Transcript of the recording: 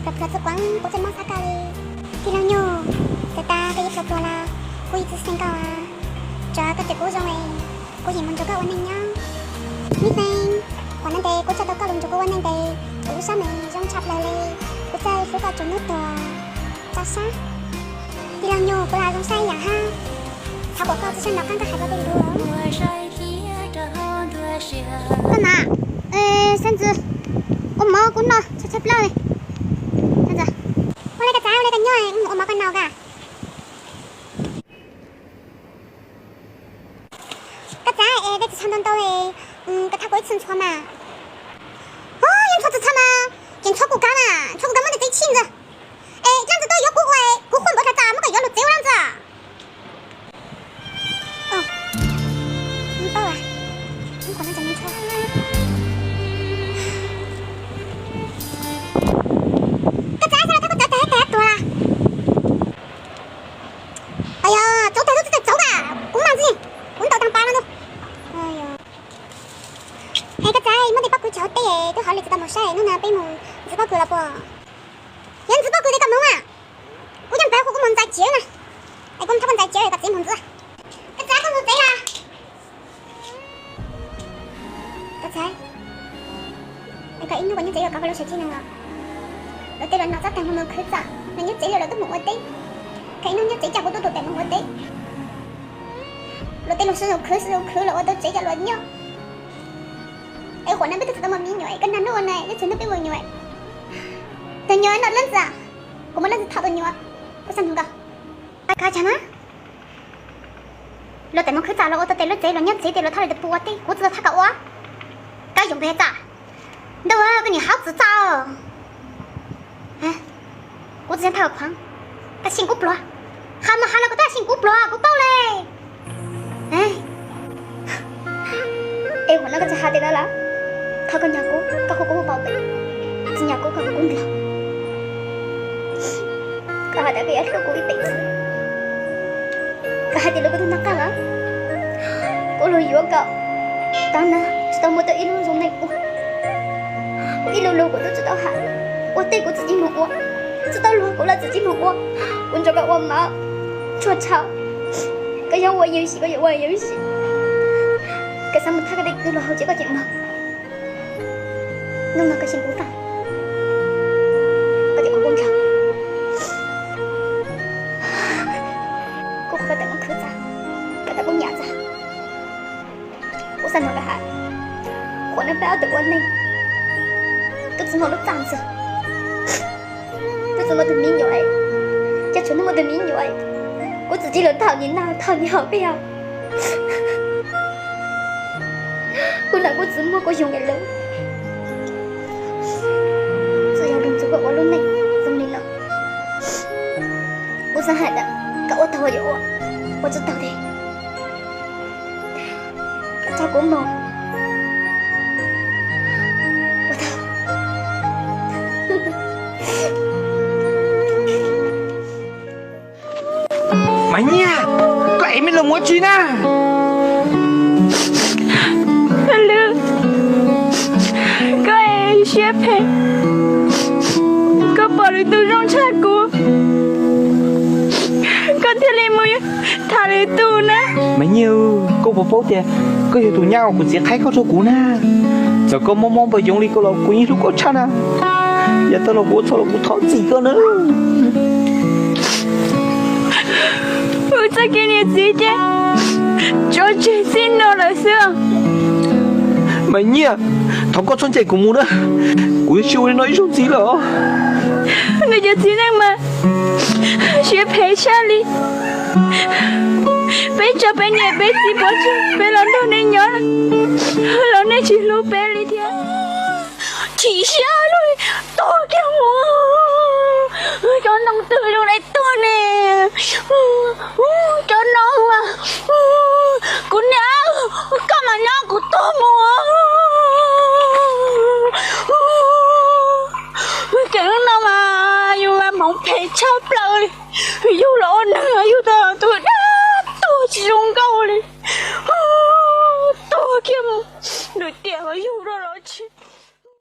Plhuav plhuav txuj kuav kuv txawm mob xav koj li. Tij laug Nyuj, txawm tas koj yuav plhuav plhuav los kuv yeej tsis xeeb koj, tsuav koj cem kuv zoo es kuv yeej mus nrog koj ua neej nyob. Nib Xeeb, qhov no ntes kuv tso tau koj los nrog kuv ua neej ntes, kuv lub sab me zoo tshaj plaws li, kuv txawj hlub koj tsuas hnub tuag tso sab. Tij laug Nyuj, kuv lam zoo saib yam hab, thov kom koj tsis tshaj nrog qab nkaj hais rau tej lus. Koj mas, Xeeb Ntxwv, ua mov kuv noj txhua txhua plaub li. Ua li koj txav, ua li koj nyob, ua mov koj noj koj. Koj txav es dej tsis txhob ntau ntau, koj thauj kuv ib txhia ntxhuav mas. Yog ntxhuav tsis txhob mas, ces ntxhuav kuv kav mas, ntxhuav kuv kav muab tej txiv tshij ntxwg. Es dlaab ntxwg tuaj yuav kuv ua, kuv quaj npaum cas tas muab koj yuav luag txiv ua dlaab ntxwg. Koj txav, koj txav, koj txav tuag. Yog txav tag txav tag kuv mas ntxwg, kuv ntaus taag pas no. Es koj txav, muab tej pob kws tso hauv teb, twb hov li tsis tau mus saib, hnub no peb mus ntxwv pob kws los puas? Yog ntxwv pob kws ces koj mus mas. Kuv coj npawg kuv mus ntxais tsiav na, es kuv mus thab kuv ntxais tsiav kom txiv mus ntxwv. Koj txav, koj mus tsev los? Koj txav, es koj ib hnub koj nyob tsev yuav kov koj lub sawv tsev neeg los? Luag tej los noj txob tag mus mus khwv txaj, los nyob tsev los lawv twb mus ua teb. Koj ib hnub nyob tsev cas kuv tub tuaj pem mus ua teb. Luag tej los sib zoo khwv sib zoo khwv los ua tau tsev cas luag nyob. Es qhuav no peb twb tsis tau muaj me nyuam, koj nag hnub ua no twb tsis hnub peb muaj nyuam. Tus nyuam no leej txiv, kuv muaj leej txiv thaum tus nyuam, koj xav nug koj. Koj txav na, luag tej mus khwv txaj los ua tau tej lub tsev los nyob tsev tej los thaj li tus pua ua teb, kuv tsis tau thaj koj ua. Koj yoog pes txaj, ntuj, koj niam haub txwv txaj. Kuv tsis thaj koj, koj xyeej kuv pluag. Has mas has los koj twb xyeej kuv pluag, kuv paub li. Es qhuav no koj tsis has tej no lawm, thov koj nyob kuv, koj hu kuv hu paub pem, tsis nyob kuv koj hu kuv nrog. Koj has tas koj yuav hlub kuv ib pem xwb. Koj hais tias lub kuv tug noj qab los, kuv los yuav koj. Tag na, tsis tau muaj tau ib lub zoo neej ua. Kuv ib lub lug kuv twb tsis tau hais, ua teb kuv tsis txib mus ua, tsis tau luag kuv los tsis txib mus ua. Kuv nrog koj ua mov tshuaj tshav, koj yuav ua yam sim koj yuav ua yam sim. Koj xav mus thab koj tej kwv los hauv tsev koj tseem mus. Hnub no koj xyeej kuv tag, koj tseem ua kuv nrog. Kuv qhuav tawm mus khwv txaj, koj tawm mus nyam txaj. Kuv xav nug koj hais, qhuav no peb ob tug ua neej, twb tsis muaj lub txaj ntxwg, twb tsis muaj tus me nyuam, ces tsuas muaj tus me nyuam, kuv txawm tsis los thaum nws noj thaum nws haus peb os. Kuv nam kuv txiv muab kuv yoog ib lub, txawm yog lug ntxuav koj ua lub neej zoo li no. Kuv xav hais tias koj ua tau yuav ua, ua tsis tau ces koj tso kuv mus. Ua tau. Mas Nyiaj, koj ev me los mus ua tsi na? Paj Lwm, koj siab phem, koj pom lwm tus zoo tshaj kuv, koj thiaj li mus tham lwm tus na. Mas Nyiaj, koj puas paub tias koj yog tus nyab uas kuv txiv qhaib koj rau kuv na? Txawm koj mob mob npawg yoov li koj los kuv yeej hlub koj tshaj na. Yav tag los kuv ua txhaum los kuv thov txim koj na. Wb txoj kev niam txiv ces tso tseg txij no lawm xwb. Mas Nyiaj, thov koj txhob ncaim kuv mus na, kuv yuav tsis ua li no ib zaug ntxiv lawm. Nws cov txiv neej mas siab phem tshaj li. Peb tso peb niam peb txiv pov tseg peb los nrog nej nyob los nej tsis hlub peb li thiab. Chim siab lug tuag kiag mus, cov ntoo twg zoo li tuag ne, cov no mas, kuv niam, koj mas nyob kuv tuag mus. Ces hnub no mas yus mas hmoov phem tshaj plaws li, yug los ua neeg yug tau tus dab tuag tsis zoo nkauj li, tuag kiag mus, nws tias yug rau los tsis